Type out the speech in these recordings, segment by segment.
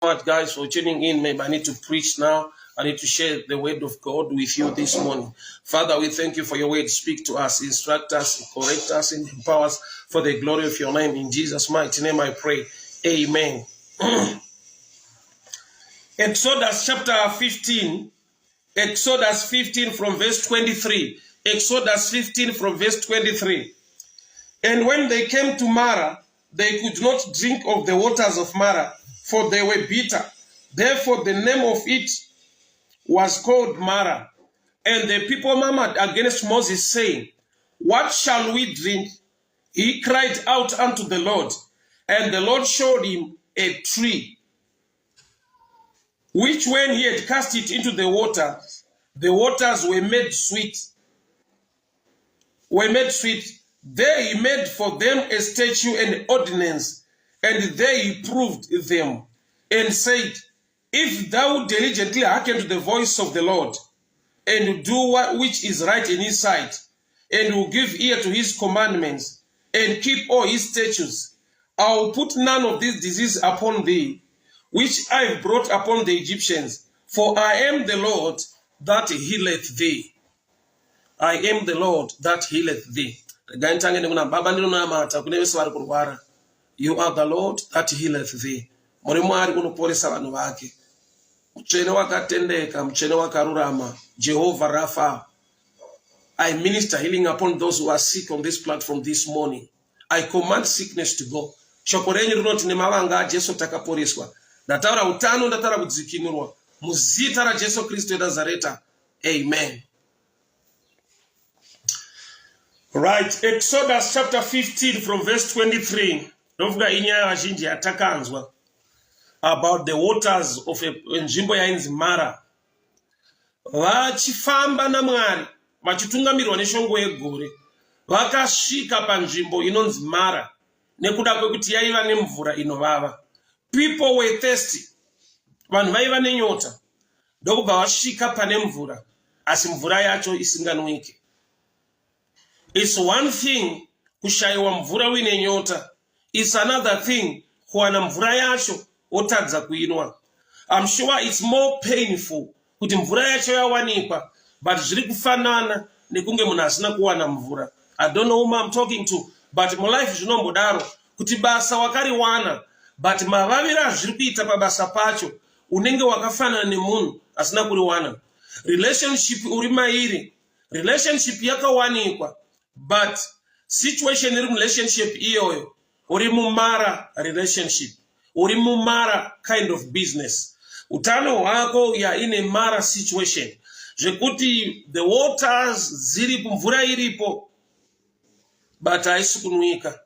much, guys, for tuning in. Maybe I need to preach now. I need to share the word of God with you this morning. Father, we thank you for your word. Speak to us, instruct us, correct us, and empower us for the glory of your name. In Jesus' mighty name I pray. Amen. Exodus chapter 15. Exodus 15 from verse 23. Exodus 15 from verse 23. And when they came to Mara, they could not drink of the waters of Mara, for they were bitter. Therefore, the name of it was called Mara. And the people murmured against Moses, saying, What shall we drink? He cried out unto the Lord, and the Lord showed him a tree, which when he had cast it into the water, the waters were made sweet. Were made sweet. There he made for them a statue and ordinance, and there he proved them, and said, If thou diligently hearken to the voice of the Lord, and do what which is right in his sight, and will give ear to his commandments, and keep all his statutes, I will put none of these diseases upon thee, which I have brought upon the Egyptians, for I am the Lord that healeth thee. I am the Lord that healeth thee. Regai nditange nekuna Baba ndinonamata kune vese vari kurwara. You are the Lord that healeth thee. Muri Mwari unoporesa vanhu vake. Mutsvene wakatendeka, mutsvene wakarurama, Jehovah Rapha. I minister healing upon those who are sick on this platform this morning. I command sickness to go. Shoko renyu rinoti nemavanga aJesu takaporeswa. Ndataura utano, ndataura kudzikinurwa. Muzita raJesu Kristu weNazareta. Amen. Right, Exodus chapter 15 from verse 23. Ndofunga inyaya vazhinji yatakanzwa about the waters of nzvimbo yainzi Mara. Vachifamba naMwari vachitungamirwa neshongwe yegore vakasvika panzvimbo inonzi Mara nekuda kwekuti yaiva nemvura inovava. People were thirsty. Vanhu vaiva nenyota ndokubva vasvika pane mvura asi mvura yacho isinganwike. It's one thing kushayiwa mvura uine nyota, it's another thing kuwana mvura yacho wotadza kuinwa. I'm sure it's more painful kuti mvura yacho yawanikwa but zviri kufanana nekunge munhu asina kuwana mvura. I don't know whom I'm talking to but mulife zvinombodaro kuti basa wakariwana but mavaviro azviri kuita pabasa pacho unenge wakafanana nemunhu asina kuriwana. Relationship uri mairi, relationship yakawanikwa but situation iri murelationship iyoyo uri mumara relationship, uri mumara kind of business. Utano hwako ya ine mara situation zvekuti the waters dziripo, mvura iripo but haisi kunwika,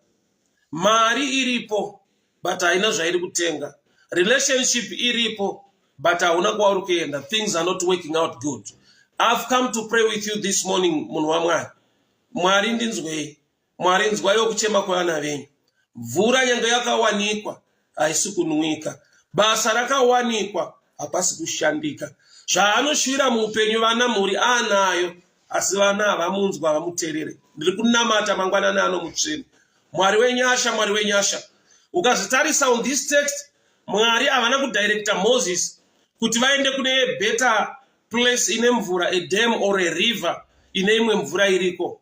mari iripo but haina zvairi kutenga, relationship iripo but hauna kwauri kuenda. Things are not working out good. I've come to pray with you this morning, munhu waMwari. Mwari ndinzwei, Mwari nzwaiwo kuchema kwevana venyu. Mvura nyange yakawanikwa haisi kunwika, basa rakawanikwa hapasi kushandika. Zvaanoshuvira muupenyu vana mhuri aanayo, asi vana havamunzwa, havamuterere. Ndiri kunamata mangwanani ano mutsvene, Mwari wenyasha, Mwari wenyasha. Ukazvitarisa on this text, Mwari havana kudirecta Moses kuti vaende kune better place ine mvura, a dam or a river ine imwe mvura iriko.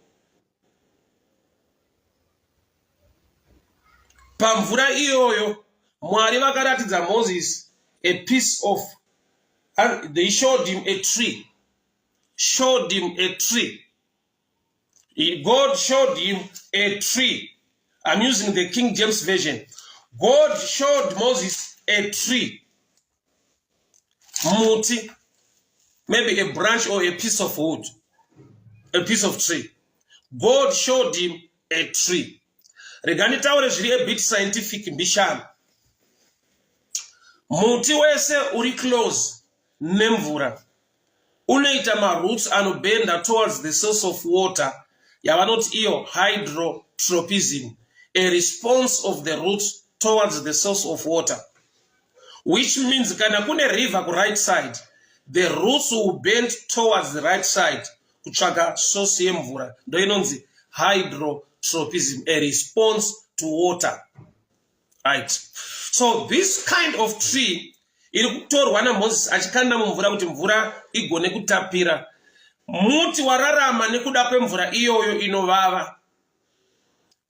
Pamvura iyoyo Mwari vakaratidza Moses a piece of, they showed him a tree, showed him a tree. God showed him a tree. I'm using the King James Version. God showed Moses a tree. Muti, maybe a branch or a piece of wood, a piece of tree. God showed him a tree. Rega nditaure zviri a bit scientific mbishana. Muti wese uri close nemvura unoita maroots anobenda towards the source of water yavanoti iyo hydrotropism, a response of the roots towards the source of water, which means kana kune river kuright side, the roots will bend towards the right side kutsvaga source yemvura. Ndo inonzi hydrotropism, a response to water. Right, so this kind of tree iri kutorwa naMozisi achikanda mumvura kuti mvura igone kutapira. Muti wararama nekuda kwemvura iyoyo inovava.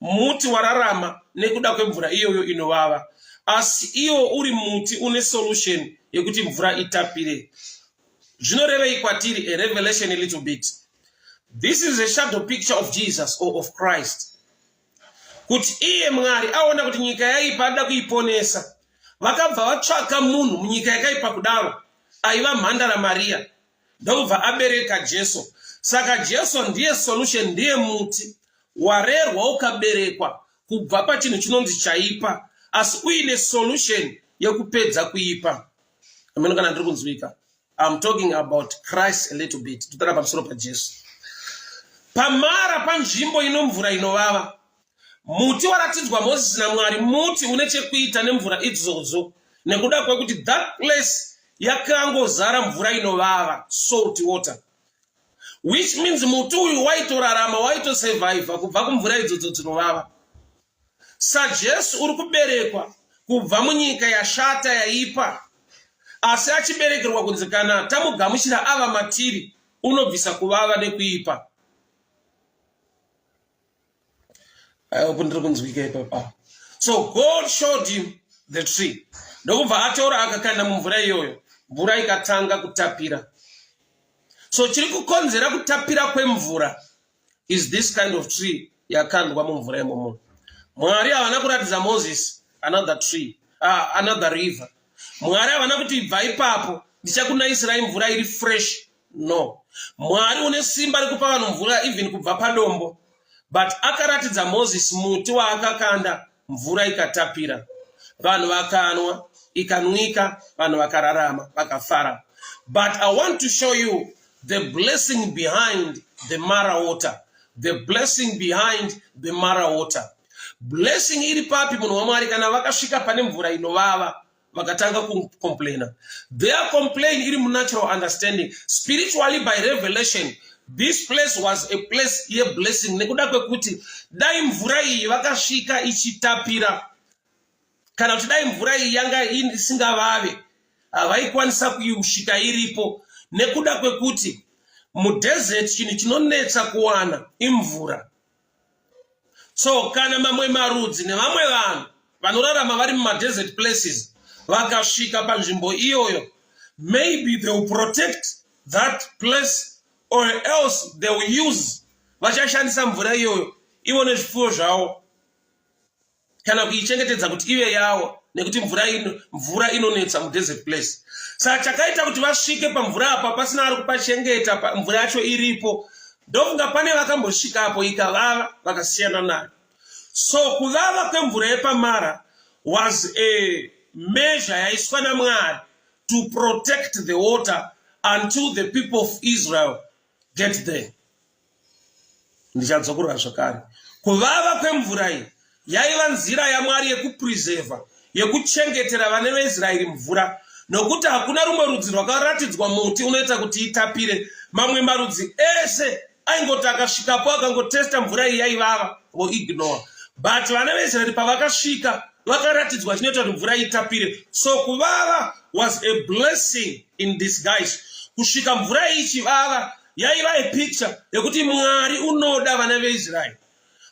Muti wararama nekuda kwemvura iyoyo inovava, asi iwo uri muti une solution yekuti mvura itapire. Zvinorevei kwatiri? A revelation a little bit. This is a shadow picture of Jesus or of Christ, kuti iye Mwari aona kuti nyika yaipa, ada kuiponesa, vakabva vatsvaka munhu munyika yakaipa kudaro, aiva mhandara Mariya, ndokubva abereka Jesu. Saka Jesu ndiye solution, ndiye muti warerwa ukaberekwa kubva pachinhu chinonzi chaipa, asi uine solution yekupedza kuipa. Ameno kana ndiri kunzwika. I'm talking about Christ a little bit. Totara pamusoro paJesu. PaMara, panzvimbo ino mvura inovava, muti waratidzwa Mozisi naMwari muti une chekuita nemvura idzodzo, nekuda kwekuti that place yakangozara mvura inovava, salt water, which means muti uyu waitorarama, waitosurvivha kubva kumvura idzodzo dzinovava. SaJesu uri kuberekwa kubva munyika yashata, yaipa, asi achiberekerwa kunzi kana tamugamuchira ava matiri, unobvisa kuvava nekuipa. I hope ndiri kunzwika ipapa. So God showed him the tree, ndokubva atora akakanda mumvura iyoyo, mvura ikatanga kutapira. So chiri kukonzera kutapira kwemvura is this kind of tree yakandwa mumvura imomo. Mwari havana kuratidza Moses another tree, another river. Mwari havana kuti, "Ibva ipapo, ndichakunayisirai mvura iri fresh." No, Mwari une simba rekupa vanhu mvura even kubva padombo, but akaratidza Moses muti waakakanda, mvura ikatapira, vanhu vakanwa, ikanwika, vanhu vakararama, vakafara. But I want to show you the blessing behind the Mara water, the blessing behind the Mara water. Blessing iri papi, munhu waMwari? Kana vakasvika pane mvura inovava, vakatanga kucomplaina. Their complain iri munatural understanding. Spiritually, by revelation, this place was a place yeblessing, nekuda kwekuti dai mvura iyi vakasvika ichitapira, kana kuti dai mvura iyi yanga isingavave, havaikwanisa kuisvika iripo, nekuda kwekuti mudesert chinhu chinonetsa kuwana imvura. So kana mamwe marudzi nevamwe vanhu vanorarama vari mumadesert places vakasvika panzvimbo iyoyo, maybe they will protect that place or else they will use, vachashandisa mvura iyoyo ivo nezvipfuwo zvavo, kana kuichengetedza kuti ive yavo, nekuti mvura inonetsa mudesert place. Saka chakaita kuti vasvike pamvura apa pasina ari kupachengeta, mvura yacho iripo, ndofunga pane vakambosvikapo ikavava, vakasiyana nayo. So kuvava kwemvura yepaMara was a measure yaiswa naMwari to protect the water until the people of Israel get there. Ndichadzokorora zvakare: kuvava kwemvura iyi yaiva nzira yaMwari yekupreserva, yekuchengetera vana veIsraeri mvura, nokuti hakuna rumwe rudzi rwakaratidzwa muti unoita kuti itapire. Mamwe marudzi ese aingoti akasvikapo, akangotesta mvura iyi yaivava, voignore, but vana veIsraeri pavakasvika, vakaratidzwa chinoita kuti mvura itapire. So kuvava was a blessing in disguise. Kusvika mvura iyi ichivava yaiva epicture yekuti Mwari unoda vana veIsraeri,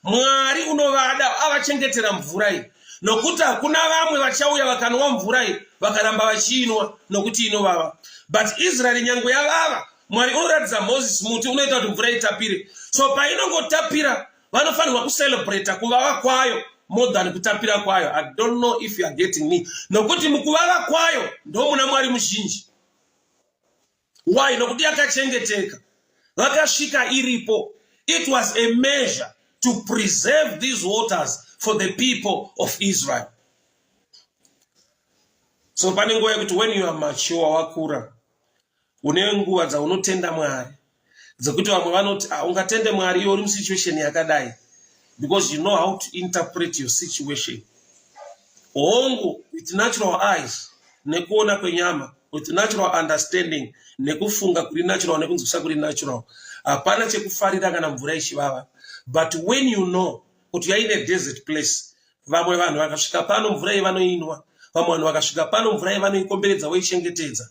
Mwari unovada, avachengetera mvura iyi, nokuti hakuna vamwe vachauya vakanwa mvura iyi vakaramba vachiinwa, nokuti inovava. But Israeri, nyange yavava, Mwari unoratidza Mozisi muti unoita kuti mvura itapire. So painongotapira, vanofanirwa kucelebrata kuvava kwayo more than kutapira kwayo. I don't know if you are getting me. Nokuti mukuvava kwayo ndo muna Mwari muzhinji. Why? Nokuti yakachengeteka, vakasvika iripo. It was a measure to preserve these waters for the people of Israel. So pane nguva yekuti when you are mature, wakura, une nguva dzaunotenda Mwari dzekuti vamwe vanoti, "Ah, ungatende Mwari iwe uri musituation yakadai?" Because you know how to interpret your situation. Hongu, with natural eyes, nekuona kwenyama, with natural understanding, nekufunga kuri natural, nekunzwisa kuri natural, hapana chekufarira kana mvura ichivava. But when you know kuti yaine desert place, vamwe vanhu vakasvika pano, mvura iyi vanoinwa. Vamwe vanhu vakasvika pano mvura iyi vanoikomberedza voichengetedza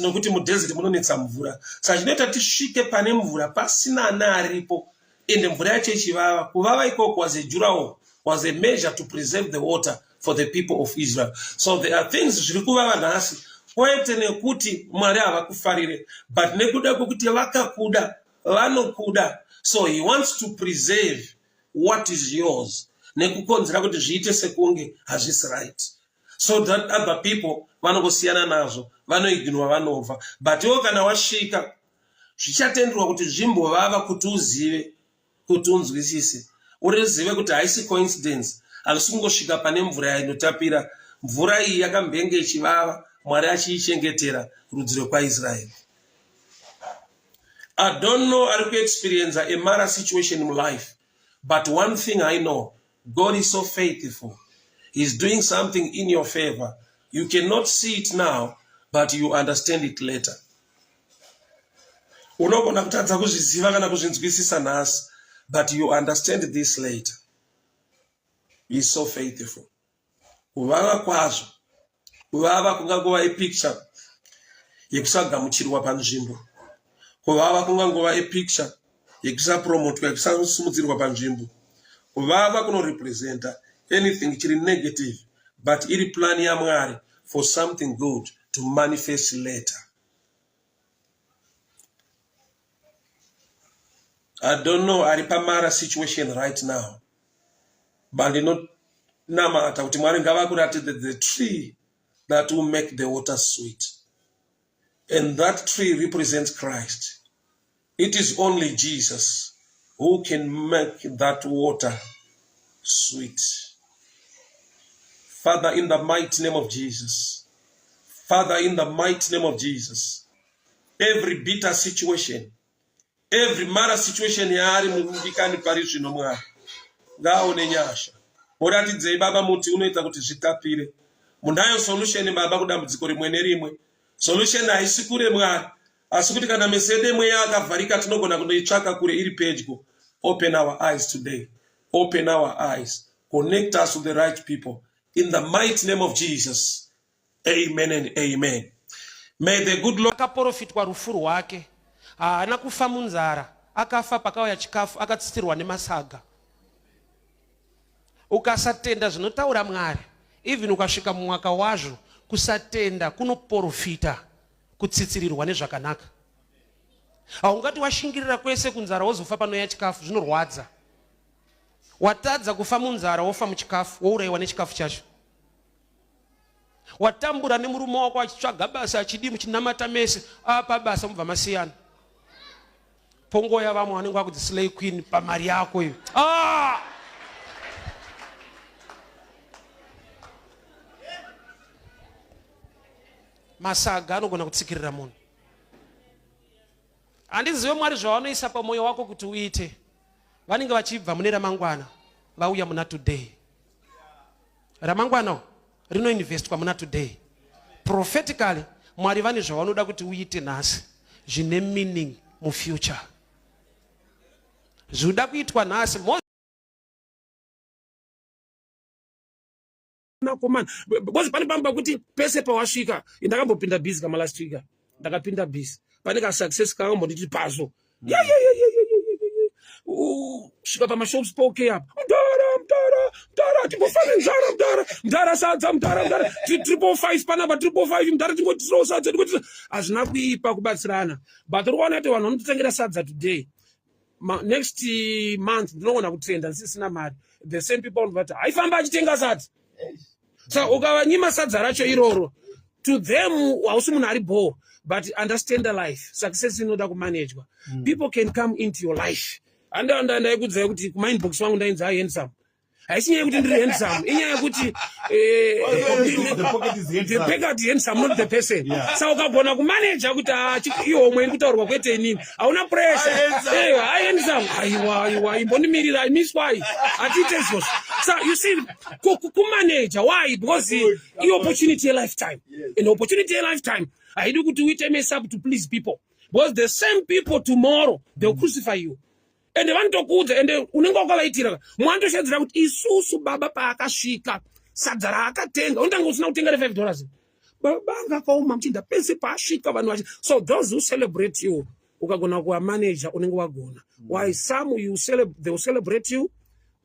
nokuti mudesert munonetsa mvura. Saka chinoita tisvike pane mvura pasina ana aripo ende mvura yacho ichivava. Kuvava ikoko was a durawall, was a measure to preserve the water for the people of Israel. So there are things zviri kuvava nhasi kwete nekuti Mwari havakufarire but nekuda kwekuti vakakuda vanokuda so he wants to preserve what is yours nekukonzera kuti zviite sekunge hazvisi right so that other people vanongosiyana nazvo vanoignwa vanobva but iwo kana wasvika zvichatenderwa kuti zvimbovava kuti uzive kuti unzwisise urizive kuti haisi coincidence hazvisi kungosvika pane mvura inotapira mvura iyi yakambenge ichivava mwari achiichengetera rudzi rwekwaisraeri I don't know ari kuexperiencer a mara situation mulife but one thing I know God is so faithful he's doing something in your favor you cannot see it now but you understand it later unogona kutadza kuzviziva kana kuzvinzwisisa nhasi but you understand this later he is so faithful Kuvava kwazvo. Kuvava kungangova ipicture yekusagamuchirwa panzvimbo. Kuvava kungangova ipicture yekusapromotwa, yekusasimudzirwa panzvimbo. Kuvava kunorepresenta anything chiri negative but iri plan yaMwari for something good to manifest later. I don't know ari pamara situation right now but ndinonamata kuti Mwari ngavakuratidze the tree that will make the water sweet and that tree represents Christ. It is only Jesus who can make that water sweet. Father, in the mighty name of Jesus, Father, in the mighty name of Jesus, every bitter situation every mara situation yaari mudikani pari zvino mwari ngaaone nyasha muratidzei baba muti unoita kuti zvitapire munayo solution baba kudambudziko rimwe nerimwe solution haisi kure mwari asi kuti kana mesede mweya akavharika tinogona kundoitsvaka kure iri pedyo open our eyes today open our eyes connect us to the right people in the mighty name of jesus Amen and amen. May the good Lord Akaporofitwa rufu rwake. Haana kufa munzara, akafa pakauya chikafu akatsitirwa nemasaga. Ukasatenda zvinotaura Mwari, even ukasvika mumwaka wazvo, kusatenda kunoporofita kutsitsirirwa nezvakanaka. Haungati washingirira kwese kunzara wozofa panouya chikafu, zvinorwadza. Watadza kufa munzara wofa muchikafu, wourayiwa nechikafu chacho. Watambura nemurume wako achitsvaga basa achidii muchinamata mese apa basa mubva masiyana. Pongoya vamwe vanenge vakudzi slay queen pamari yako iyo. Ah! Masaga anogona kutsikirira munhu. Handizive Mwari zvavanoisa pamwoyo wako kuti uite. Vanenge vachibva mune ramangwana vauya muna today. Ramangwana rinoinvestwa muna today. Prophetically Mwari vane zvavanoda kuti uite nhasi zvine meaning mufuture. Zvinoda kuitwa nhasi Komana because pane pamba kuti pese pawasvika ndakambopinda busy kama last week ndakapinda busy pane ka success kakambonditi pazo kusvika pamashops poke apa mdara mdara mdara tingofa nenzara mdara mdara sadza mdara mdara triple five panapa triple five mdara tingotirawo sadza tingotira hazvina kuipa kubatsirana but uri kuona kuti vanhu vanototengera sadza today Ma, next month ndinogona kutrenda ndisisina mari the same people vati haifamba achitenga sadza sa ukavanyima sadza racho iroro to them hausi munhu ari bho but understand the life success inoda kumanejwa mm. people can come into your life andaikudzai kuti kumainbox wangu ndainzi i handsome haisi nyaya yekuti ndiri handsome inyaya yekuti eh, the pocket handsome not the person sa ukagona kumaneja kuti ah, ihomwe iri kutaurwa kwete inini hauna pressure eh, hi handsome aiwa aiwa imbondimirira imiswai hatiite izvozvo sa you see kumaneja why because iopportunity yelifetime and opportunity yelifetime haidi kuti uite mess up to please people because the same people tomorrow they'll crucify you ende vanotokuudza ende unenge wakavaitira mwandoshedzera kuti isusu baba paakasvika Sadza raakatenga unotanga usina kutenga re5 dollars. Baba anga akaoma muchinda pese paasvika vanhu vachi. So those who celebrate you ukagona kuwamanager unenge wagona. Why some you celebrate, they will celebrate you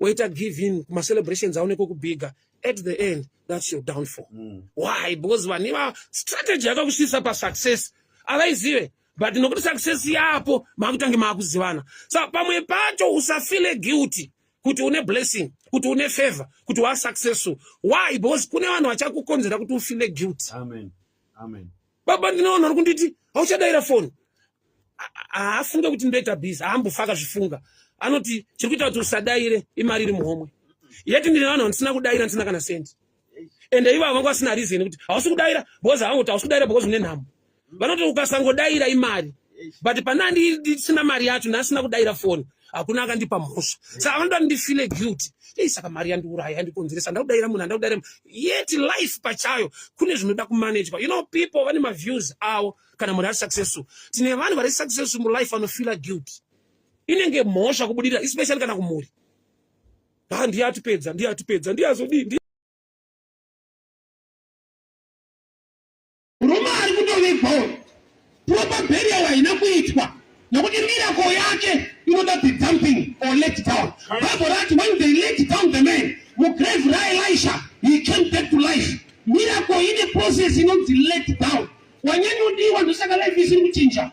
woita give in kumacelebrations aonekwe kubhiga at the end that's your downfall. Why? Because vanhu iva strategy yakakusvitsa pasuccess havaizive, but nokuti success yapo makutange maakuzivana. So pamwe pacho usafile guilty kuti une blessing, kuti une favor, kuti wa successful. Why? Because kune vanhu vachakukonzera kuti ufile guilty. Amen. Amen. Baba, ndinoona uri kunditi hauchadaira foni. Haafunge kuti ndoita busy, haambofa akazvifunga. Anoti chiri kuita kuti usadaire imari iri muhomwe. Yeti ndine vanhu vandisina kudaira, ndisina kana sendi, ende ivavo vanga vasina reason kuti hausi kudaira, because havangoti hausi kudaira because une nhamo. Vanoti ukasangodaira imari, but pana ndisina mari yacho, ndasina kudaira foni, hakuna akandipa mhosva. Saka vanoda ndifile guilty. Ei, saka mari yandiuraya, yandikonzeresa, ndakudaira munhu, andakudaira munhu. Yet life pachayo kune zvinoda kumanagwa. You know, people vane maviews avo kana munhu ari successful. Tine vanhu vari successful mulife vanofila guilty, inenge mhosva kubudirira, especially kana kumhuri. Ha, ndiye atipedza, ndiye atipedza, ndiye azodii. Murume ari kutovigwa uyu, proper burial haina kuitwa nekuti miracle yake inoda the dumping or let down. Bible rati when they let down the man mugrave raElisha, he came back to life. Miracle ine process inonzi let down. Wanyanyodiwa, ndosaka life isiri kuchinja,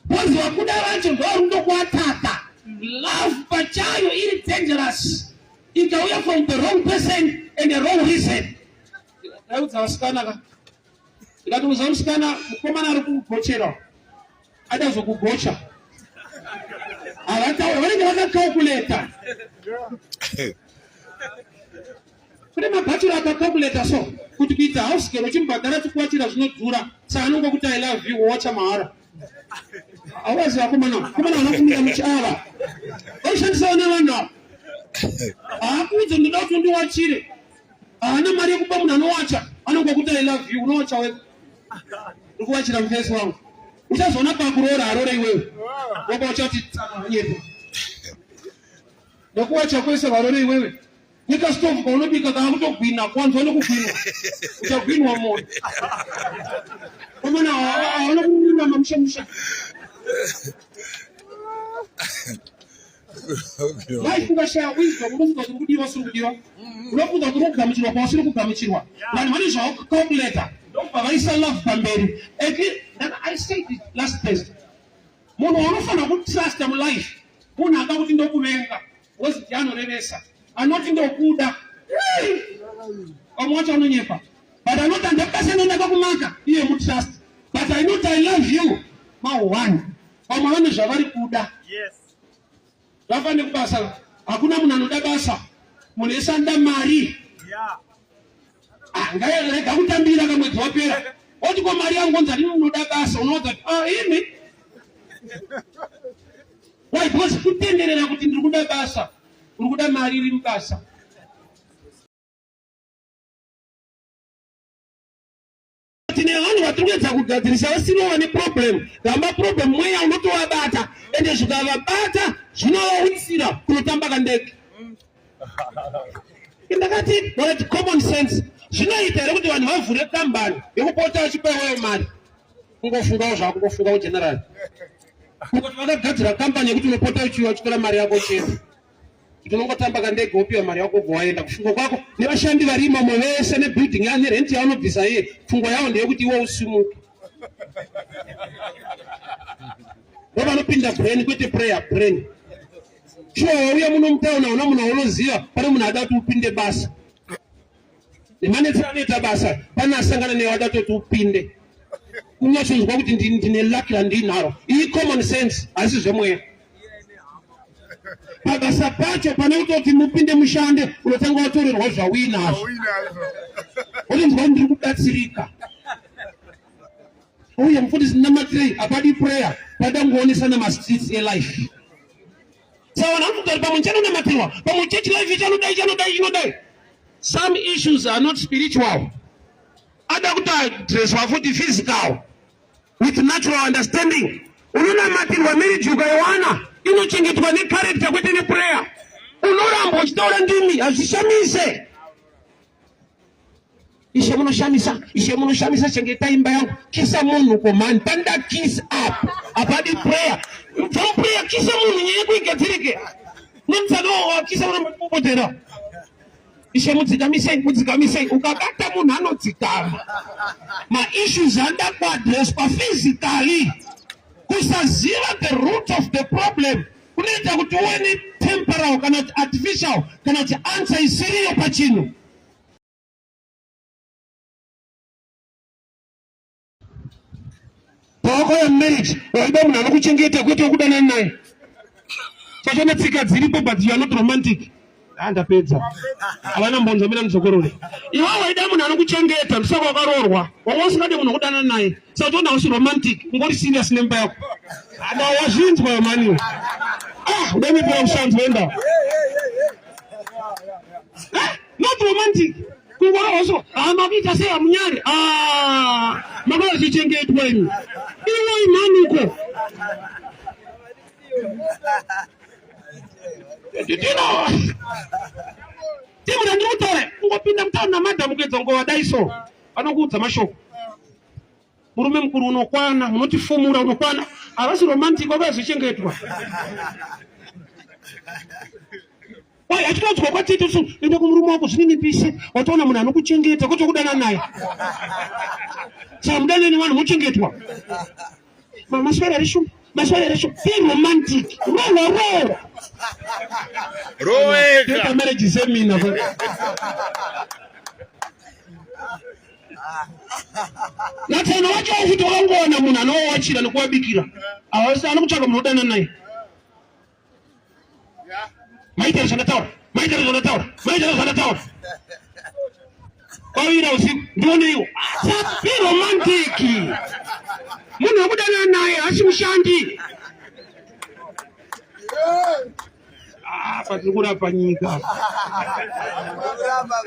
because vakuda vacho ndovari kutokuataka. Love pachayo iri dangerous ikauya from the wrong person and the wrong reason. Ndaudza vasikana ka, ndikati uza musikana, mukomana ari kugochera, ada zvokugocha, havataura, vanenge vakacalculata. Kune mabhachura akacalculata so kuti kuita house girl uchimubhadhara chikuwachira zvinodhura, saka anongokuti I love you, wowacha mahara. Hauvazi vakomana, vakomana vanokumira muchiava vaishandisawo nevanhu ava. Haakuudze ndoda kuti undiwachire, haana mari yekupa munhu anowacha, anongokuti I love you, unowacha wega. Ndikuwachira mufesi wangu, uchazoona pakuroora arore iwewe, waba uchati tsananyepa nekuwacha kwese, varore iwewe. Nekasitovu kaunobika kaakutogwina, kwanzwa nekugwinwa, uchagwinwa moyo. Komana hawana kururama musha musha. Life ukashaya wisdom, unofunga kuti kudiwa usiri kudiwa, unofunga kuti uri kugamuchirwa kwausiri kugamuchirwa. Vanhu vane zvavacalculata, ndokubva vaisa love pamberi. I said it last Thursday, munhu waunofanira kutrusta mulife munhu ada kuti ndokuvenga, because ndiye anorevesa. Anoti ndokuda, vamwe wacho anonyepa, but anoti handakubasa nendakakumaka, iye mutrust. But I not I love you ma one. Vamwe vane zvavari kuda, vafane kubasa. Hakuna munhu anoda basa, munhu ese anoda mari. Ah, ngairega kutambira kamwedzi wapera, oti ko mari yangu? Onzi adini, unoda basa, unoudza kuti ah, imi why? Because kutenderera kuti ndiri kuda basa, uri kuda mari iri mubasa. Tine vanhu vatiri kuedza kugadzirisa vasiriwo vane problem. Gamba problem mweya unotovabata, ende zvikavabata zvinovawisira kunotamba kandege. Ndakati vakati common sense, zvinoita here kuti vanhu vavhure kambani yekupota vachipa iweyo mari? Kungofungawo zvako, kungofungawo general, kungoti vakagadzira kambani yekuti unopota uchiuya uchitora mari yako chete, kuti unongotamba kandege wopiwa mari yako ubva waenda. Kufunga kwako, nevashandi vari imomo vese nebuilding ya nerent yaunobvisa iye, pfungwa yawo ndeyekuti iwe usimuke. Ndovanopinda brain, kwete prayer, brain. Shuwa wauya muno mutauni, hauna munhu waunoziva, pane munhu ada kuti upinde basa. Nemanetsero anoita basa, pane asangana newe ada kutoti upinde. Unyatsonzwa kuti ndine luck randinaro. Iyi common sense, asi zvemweya. Pabasa pacho pane kutoti mupinde mushande, unotanga watorerwa zvauinazvo, wotonzwa kuti ndiri kubatsirika. Uye mufundisi, namatirei. Hapadi prayer, pada kungoonesa mastreets elife. Saka vanhu vanofunga kuti pamwe nchanonamatirwa, pamwe church life ichanodai, ichanodai, inodai. Some issues are not spiritual, ada kutoadresswa futi physical with natural understanding. Unonamatirwa marriage ukaiwana inochengetwa necharacter, kwete neprayer. Unoramba uchitaura ndimi, hazvishamise. Ishe munoshamisa, Ishe munoshamisa, chengeta imba yangu. Kisa munhu komani, panoda kiss up, hapadi prayer. From prayer kisa munhu nyaya yako igadzirike. Nemutsana wakisa unomupopotera. Ishe mudzikamisei, mudzikamisei. Ukabata munhu anodzikama. Maissues anoda kuadreswa physically. Kusaziva the root of the problem kunoita kuti uwe netemporal kana kuti artificial kana kuti answer isiriyo pachinhu. Pawakauya mumarriage waida munhu anokuchengeta kwete wekudanana naye. Chacho netsika dziripo but you are not romantic. Ah, ndapedza. Havana mbonzo mina mudzokorore. Iwe waida munhu anokuchengeta ndosaka wakaroorwa. Wanga usingade munhu wekudanana naye. Saka toona usi romantic, ungori serious nemba yako. Ada wazvinzwa mani. Ah, udamipira kushanzwa enda. Eh, not romantic kungorohwa so ah, makuita sei hamunyari ah, makauya chichengetwa imi iwo imhanuko timu randiri kutaura kungopinda mutauni namadhamu kuedza kungovadai so vanokuudza mashoko murume mukuru unokwana munotifumura unokwana havasi romantic vakazochengetwa Wai achitodzwa kwatete so enda kumurume wako zvininipise watoona munhu anokuchengeta kwete kudana naye. Saka mudanani vanhu mochengetwa. Maswera ari shumba, maswera ari shumba. Be romantic. Rowa rowa. Roweka. Toita marriage seminar. Natsano wacho futi wakangowana munhu anowawachira nekuwabikira. Awasi anokutsvaga munhu odana naye. Maitiro zvandataura, maitiro zvandataura, maitiro zvandataura. Kwawira usiku ndioneiwo. Be romantic. Munhu wekudanana naye haasi mushandi. Ah, patiri kurapa nyika.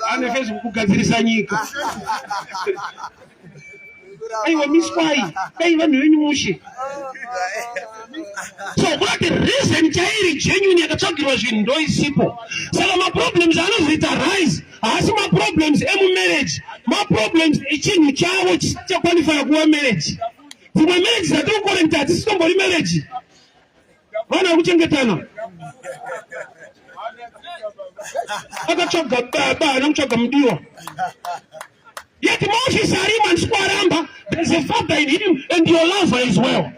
Ane Facebook kugadzirisa nyika. Aiwa miswai, dai vanhu venyu mushe. So kurati reason chairi genuine yakatsvagirwa zvinhu ndoisipo. Saka maproblems anozoita rise haasi maproblems emumarriage, maproblems echinhu chavo chichaqualifya kuva marriage. Dzimwe marriage dzatiri kukorenta hadzisitombori marriage. Vana kuchengetana. Akatsvaga baba, haana kutsvaga mudiwa. Yet maofisi arimo handisi kuaramba. There's a father in him and your lover as well.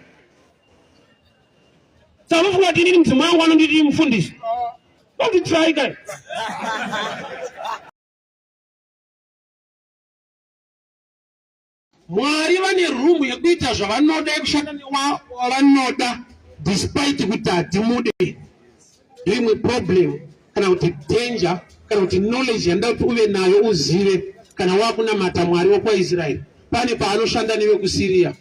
Saka unofunga kuti inini mudzimai wangu anonditi mufundisi? Don't try guys. Mwari vane room yekuita zvavanoda yekushanda newavanoda despite kuti hatimude. Ndoimwe problem kana kuti danger kana kuti knowledge yandida kuti uve nayo uzive kana wakunamata Mwari wokwaIsraeri pane paanoshanda nevekuSyria.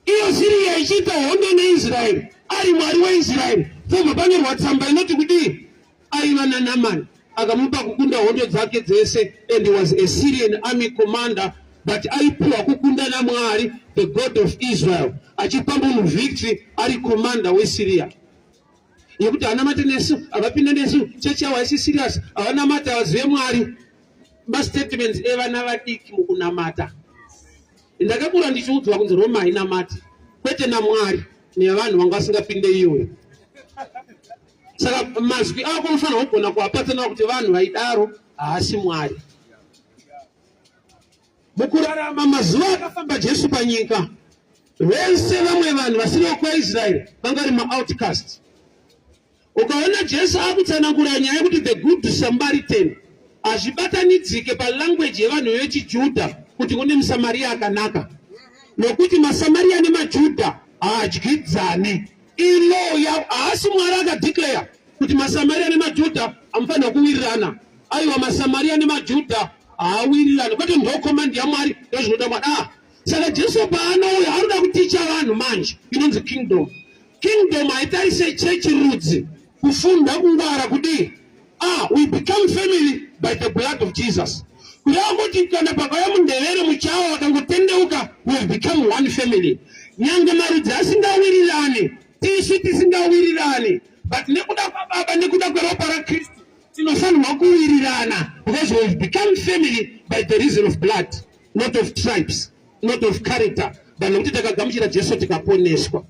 Iyo Syria ichiita hondo neIsraeri ari Mwari weIsraeri. Pobva panyorwa tsamba inoti kudii? Aiva naNamani akamupa kukunda hondo dzake dzese and he was a Syrian army commander but aipiwa kukunda naMwari the God of Israel achipa munhu victory ari commander weSyria yekuti anamate nesu havapinde nesu chechi yavo haisi serious havanamate havazive Mwari mastatements evana vadiki mukunamata Ndakakura ndichiudzwa kunzi Roma hainamati kwete naMwari nevanhu vanga vasingapinde iyoyo. Saka mazwi ako unofanira kugona kuapatsanura kuti vanhu vaidaro haasi Mwari. Mukurarama mazuva akafamba Jesu panyika, vese vamwe vanhu vasiri vekwaIsraeri vanga vari maoutcast. Ukaona Jesu akutsanangura nyaya yekuti the good Samaritan hazvibatanidzike palanguage yevanhu vechiJudha kuti kune muSamaria akanaka nokuti maSamaria nemaJudha haadyidzane. Ilaw yavo haasi Mwari akadeclare kuti maSamaria nemaJudha hamufanira kuwirirana. Aiwa, maSamaria nemaJudha haawirirani, kwete ndo command yaMwari ndozvinoda Mwari. Ah, saka Jesu paanouya anoda kuticha vanhu manje inonzi kingdom. Kingdom haitarise chechi rudzi, kufunda, kungwara, kudii. Ah, we become family by the blood of Jesus. Kureva kuti kana pakauya mundevere muchawa vakangotendeuka, we have become one family. Nyange marudzi asingawirirani, tisu tisingawirirani, but nekuda kwababa nekuda kweropa raKristu. Tinofanirwa kuwirirana because we have become family by the reason of blood, not of tribes, not of character, but nokuti takagamuchira Jesu tikaponeswa.